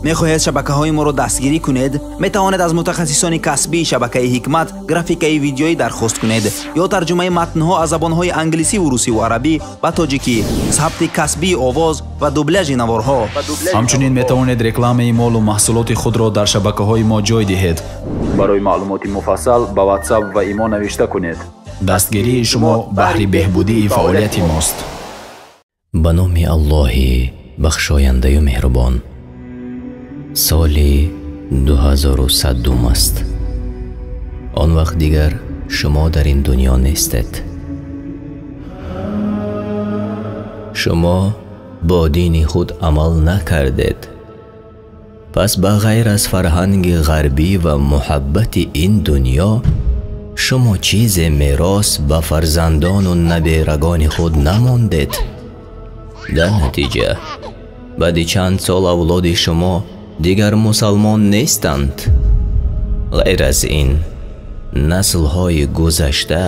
Мехоҳед шабакаҳои моро дастгирӣ кунед? Метавонед аз мутахассисони касбии шабакаи Ҳикмат графикаи видеоӣ дархост кунед ё тарҷумаи матнҳо аз забонҳои англисӣ, русӣ ва арабӣ ба тоҷикӣ, сабти касбии овоз ва дубляжи наворҳо. Ҳамчунин метавонед рекламаи молу маҳсулоти худро дар шабакаҳои мо ҷой диҳед. Барои маълумоти муфассал ба WhatsApp ва имо навишта кунед. Дастгирии шумо баҳри беҳбудии фаъолияти мост. Ба номи Аллоҳи бахшояндаю меҳрубон. Соли 2100 аст. Он вақт дигар шумо дар ин дунё нестед. Шумо бо дини худ амал накардед. Пас ба ғайр аз фарҳанги ғарбӣ ва муҳаббати ин дунё, шумо чизе мерос ба фарзандону наберагони худ намондед. Дар натиҷа, баъди чанд сол авлоди шумо дигар мусалмон нестанд. Ғайр аз ин, наслҳои гузашта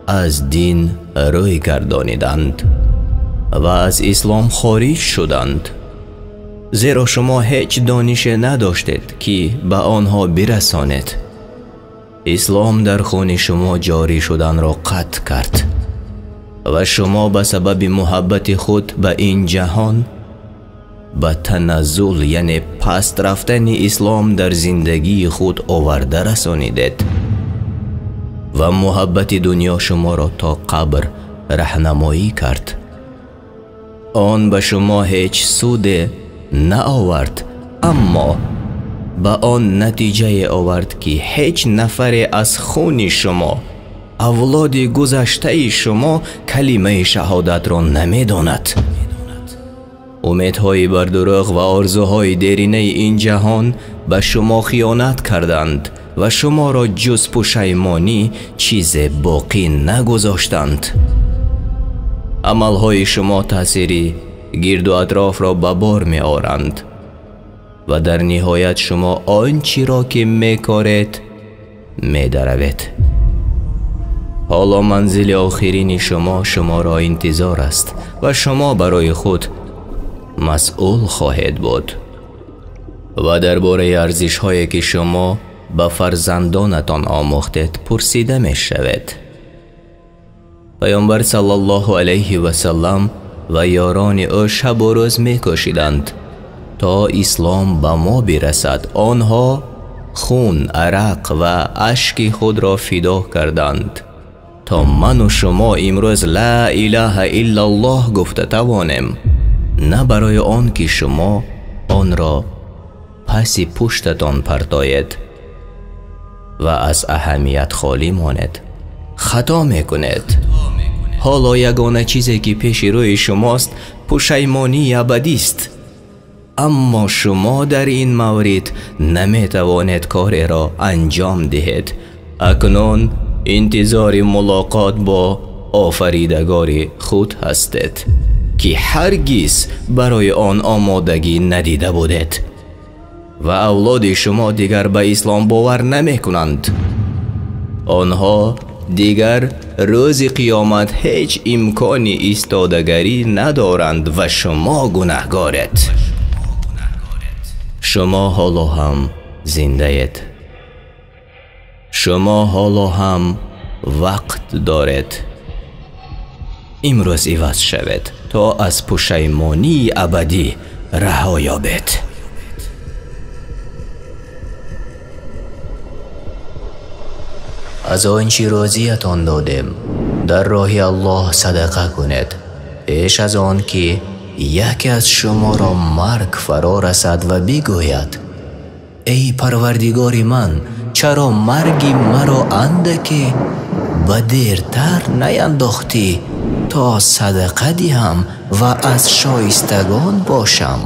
аз дин рӯй гардониданд ва аз ислом хориҷ шуданд, зеро шумо ҳеҷ донише надоштед, ки ба онҳо бирасонед. Ислом дар хуни шумо ҷорӣ шуданро қатъ кард ва шумо ба сабаби муҳаббати худ ба ин ҷаҳон ба таназзул, яъне паст рафтани ислом дар зиндагии худ оварда расонидед ва муҳаббати дунё шуморо то қабр раҳнамоӣ кард. Он ба шумо ҳеҷ суде наовард, аммо ба он натиҷае овард, ки ҳеҷ нафаре аз хуни шумо, авлоди гузаштаи шумо, калимаи шаҳодатро намедонад. Умедҳои бардурӯғ ва орзуҳои деринаи ин ҷаҳон ба шумо хиёнат карданд ва шуморо ҷуз пушаймонӣ чизе боқӣ нагузоштанд. Амалҳои шумо таъсири гирду атрофро ба бор меоранд ва дар ниҳоят шумо он чиро ки мекоред медаравед. Ҳоло манзили охирини шумо шуморо интизор аст ва шумо барои худ масъул хоҳед буд ва дар бораи арзишҳое ки шумо ба фарзандонатон омӯхтед пурсида мешавед. Паёмбар саллаллоҳу алайҳи васаллам ва ёрони ӯ шабу рӯз мекӯшиданд то ислом ба мо бирасад. Онҳо хун, арақ ва ашки худро фидо карданд то ману шумо имрӯз ла илаҳа иллаллоҳ гуфта тавонем, на барои он ки шумо онро паси пуштатон партоед ва аз аҳамият холӣ монед. Хато мекунед. Ҳоло ягона чизе ки пеши рӯи шумост пушаймонии абадист. Аммо шумо дар ин маврид наметавонед кореро анҷом диҳед. Акнун интизори мулоқот бо офаридагори худ ҳастед, ки ҳаргиз барои он омодагӣ надида будед ва авлоди шумо дигар ба ислом бовар намекунанд. Онҳо дигар рӯзи қиёмат ҳеҷ имкони истодагарӣ надоранд ва шумо гунаҳгоред. Шумо ҳоло ҳам зиндаед. Шумо ҳоло ҳам вақт доред. Имрӯз иваз шавед то аз пушаймонии абадӣ раҳо ёбед. Аз он чӣ рӯзиятон додем дар роҳи Аллоҳ садақа кунед, пеш аз он ки яке аз шуморо марг фаро расад ва бигӯяд: эй Парвардигори ман, чаро марги маро андаке ба дертар наяндохтӣ то садақа диҳам ва аз шоистагон бошам?